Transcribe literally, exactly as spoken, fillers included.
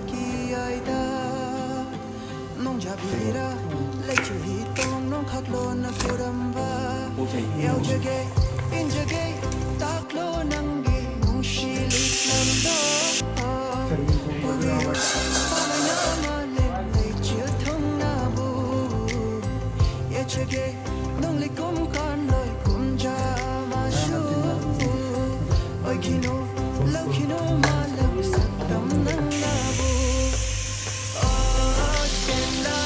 ꯀꯤꯌꯥꯏꯗ ꯅꯣꯡꯖꯥꯕꯤꯔ ꯂꯩꯆꯨꯍꯤ ꯇꯣꯡ ꯅꯣꯡꯈꯥꯛꯂꯣꯟꯅ ꯈꯨꯔꯝꯕ ꯌꯥꯎꯖꯒꯦ, ꯏꯟꯖꯒꯦ, ꯇꯥꯛꯂꯣ ꯅꯪꯒꯤ ꯅꯨꯡꯁꯤ ꯂꯤꯛꯂꯝꯗꯣ꯫ ꯄꯨꯕꯤꯌꯨ ꯄꯥꯂꯣꯏꯅ ꯃꯥꯂꯦꯝ ꯂꯩꯆꯤꯜ ꯊꯨꯡꯅꯕꯨ꯫ ꯌꯦꯠꯆꯒꯦ ꯅꯣꯡꯂꯤꯛ ꯀꯨꯝ ꯀꯥꯟꯂꯣꯏ ꯀꯨꯝꯖꯥ ꯃꯥꯁꯨ꯫ ꯑꯣꯏꯈꯤꯅꯨ, ꯂꯧꯈꯤꯅꯨ ꯃꯥꯂꯪ ꯁꯛꯇꯝ ꯅꯪꯅꯕꯨ꯫ ꯑꯣ, ꯁꯦꯟꯗꯥ